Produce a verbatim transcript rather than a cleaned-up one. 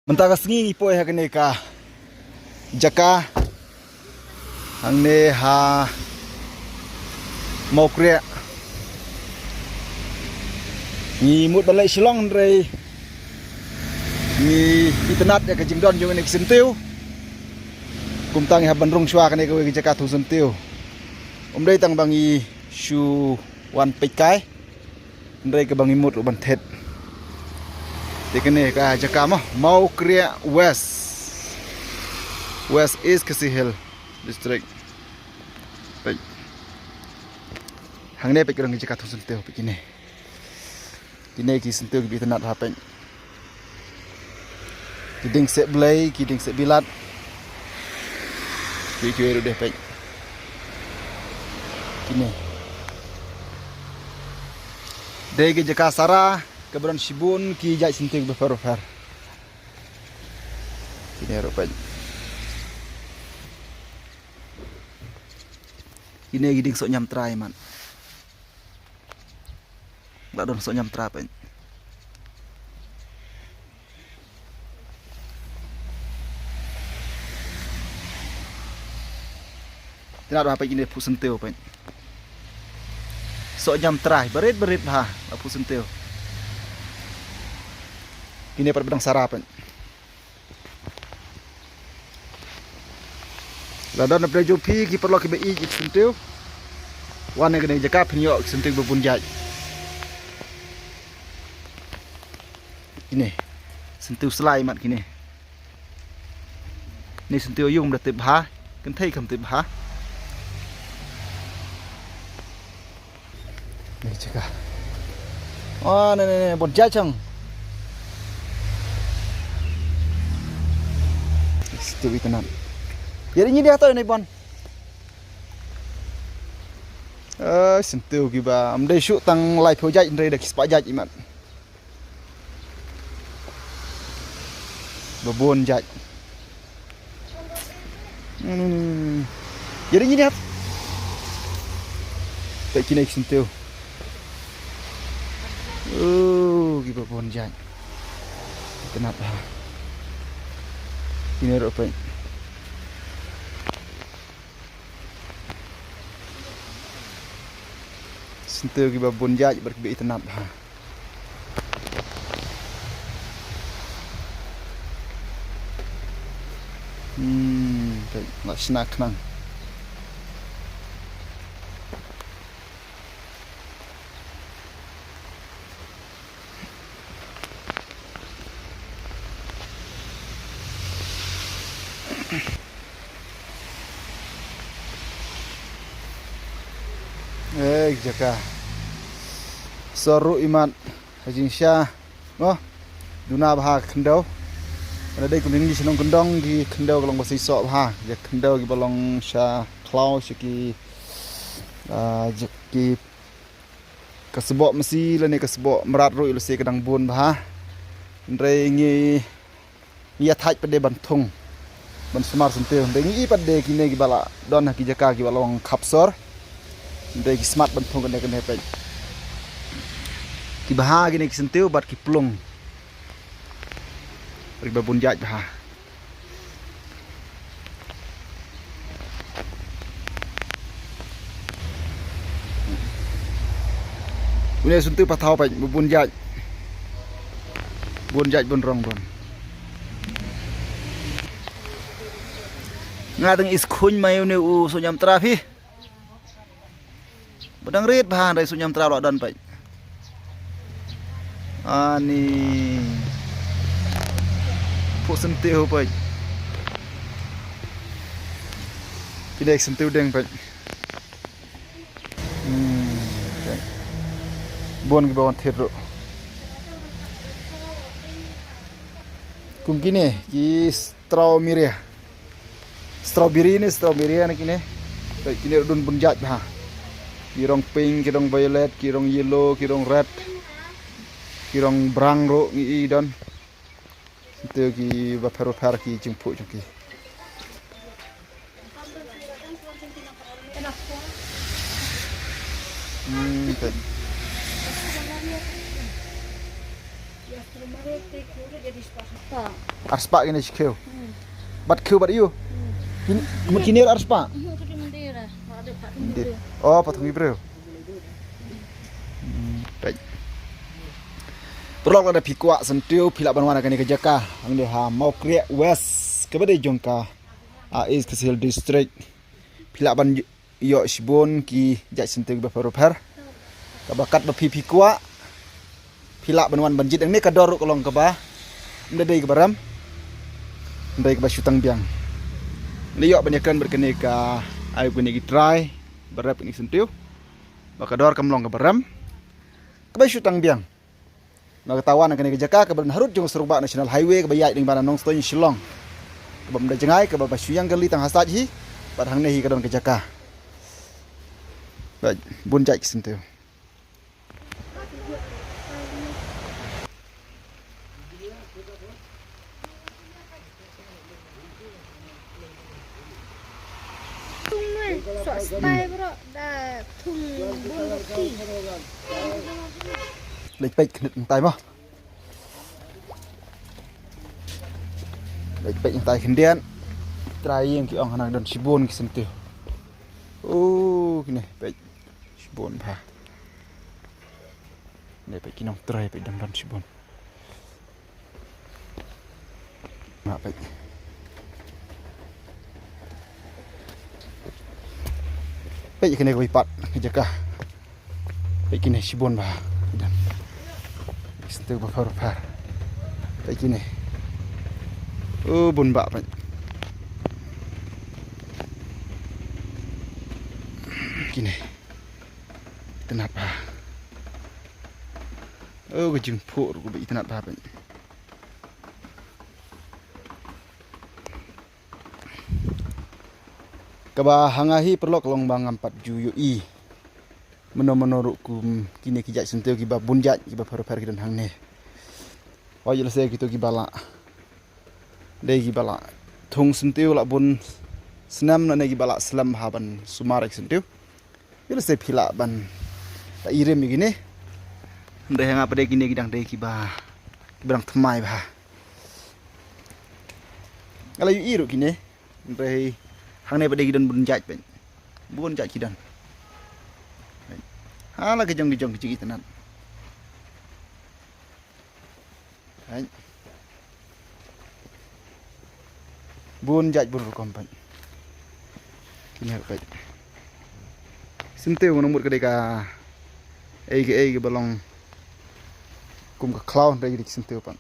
Mynta ka sngi ngi poi ha kane ka jaka hangne ha Mawkriah. Ngi mut ban leit Shillong hynrei ngi itynnad ïa ka jingdon jong kine ki syntiew. Kumta ngi hap ban rung shuwa kane kawei ka jaka thung syntiew. Um dei tang ba ngi shu wan peit kai. Hynrei kaba ngi mut ruh ban thied. Te kane ka jaka mo, Mawkriah West. West East Khasi Hills District. Peit. Hangne peit ka dang ka jaka thung syntiew peit kine. Kine ki syntiew kiba itynnad ha peit. Ki dieng seh blei, ki dieng seh bilat. Ki ki ruh deh peit. Kine. Dei ki jaka sara, kaba don shibun, ki jait syntiew kiba pher pher. Kine ruh peit. Kine ki dieng soh ñiamtra i mat. La don soh ñiamtra peit. Te naduh ha peit kine phuh syntiew peit. Soh ñiamtra barit barit bha la phuh syntiew. Kine pat ba dang sara peit. La don na pdeng jong phi ki paralok kiba ïeit ïa ki syntiew. Wan na kane ka jaka phin ïoh ki syntiew ba bun jait. Kine. Syntiew slai mat kine. Ni syntiew ïung da tip bha. Kynthei kam tip bha. Ni jaka. Oh, ni, ni, ni, bun jait chang. Syntiew itynnad. Ïa ri ngi dia to ni bun. Eh, syntiew kiba. Am dei shu tang lai phew jait hynrei da ki spah jait i mat. Ba bun jait. Ni, ni, ni, ni. Ïa ri ngi dia. Peit kine ki syntiew. Oh, kiba bun jait. Itynnad ha. Kine ruh peit. Syntiew kiba bun jait bad kiba itynnad ha. Hmm, peit, la shna khnang. Eh, jaka. Sor ruh i mat ha jingshisha. Mo. Duna bha ka khyndew. Ka dei kum ngi shnong kyndong ki khyndew ka long ba seisoh bha. Ki khyndew kiba long sha khlaw sha ki, ah, ki ka sboh masi lane ka sboh mrad ruh lehse ka dang bun bha. Hynrei ngi, ngi ïa thait pat de ban thung ban sumar syntiew. Hynrei ngi i pat de kine kiba la don ha ki jaka kiba long khap sor. Hynrei ki smat ban thung kane kane peit. Ki bha kine ki syntiew bad ki plung. Kiba bun jait bha. Une syntiew pathaw peit, bun jait. Bun jait bun rong bun. Nga dang is khuñ mai une u soh ñiamtra phi. Ba dang rit bha hynrei soh ñiamtra la don peit. Ani. Phuh syntiew peit. Kine syntiew deng peit. Hmm, peit. Bun kiba wan thied ruh. Kum kine ki straw miria. Strawberry ne, strawberry ne kine. Peit kine ruh don bun jait bha. Ki rong pink, ki rong violet, ki rong yellow, ki rong red. Ki rong brang ruh ngi i don. Te kiba pher ba pher ki jingphuh jong ki. Hmm, peit. Arspah kine shi khiew. Bad khiew bad ïew. Kine, kine ar spah. Ndit. Oh, pat thung ïew. Peit. Paralok, lada phi kwah syntiew phi lah ban wan ha kane ka jaka. Hangne ha Mawkrieh West, kaba dei jong ka East Khasi Hills District. Phi lah ban ïoh shibun ki jait syntiew kiba pher bapher. Kaba katba phi phi kwah, phi lah ban wan ban jied hangne. Ka dor ruh ka long kaba ym dei kaba rem, ym dei kaba shu tang biang. Ngi ïoh ban ïakren bad kane ka, ai, kane ki trai ba rep kine ki syntiew. Ba ka dor kam long kaba rem, kaba shu tang biang. Na kata wan kane ka jaka kaba don harud jong surok ba National Highway kaba ïaid lyngba na Nongstoiñ Shillong. Kaba ym da jngai, kaba ba shu ïang kali tang ha sait hi. Bad hangne hi ka don ka jaka. Bad bun jait ki syntiew. Thung ne, sok spy bro, da thung bun ki. Leit peit khyndiat ntai mo. Leit peit ntai khyndiat. Trai ïing ki ong hangne don shibun ki syntiew. Oh, kine peit. Shibun bha. Ne peit ki nongtrai peit dang don shibun. Nga peit. Peit kane kawei pat ka jaka. Peit kine shibun bha. Dang. Syntiew bapher bapher. Peit kine. Oh, bun bha peit. Kine. Itynnad bha. Oh, ka jingphuh ruh kaba itynnad bha peit. Kaba ha nga hi paralok ka long ba ngam pat ju ïohi mano mano ruh kum kine ki jait syntiew kiba bun jait kiba pher pher ki don hangne. Hooid, lehse kito kiba la dei kiba la thung syntiew la bun snem, lane kiba la slem ha ban sumar ïa ki syntiew. Ïa lehse phi lah ban ta i rim ïa kine. Hynrei ha nga pat de kine ki dang dei kiba, kiba dang thymmai bha. Nga la ïohi ruh kine. Hynrei hangne pat de ki don bun jait peit. Bun jait ki don. Ha la ka jong ki jong ki jong itynnad. Peit. Bun jait bun rukom peit. Kine peit. Syntiew ngan mut ka dei ka ei ka ei kaba long kum ka khlaw, hynrei ka dei ka syntiew pat.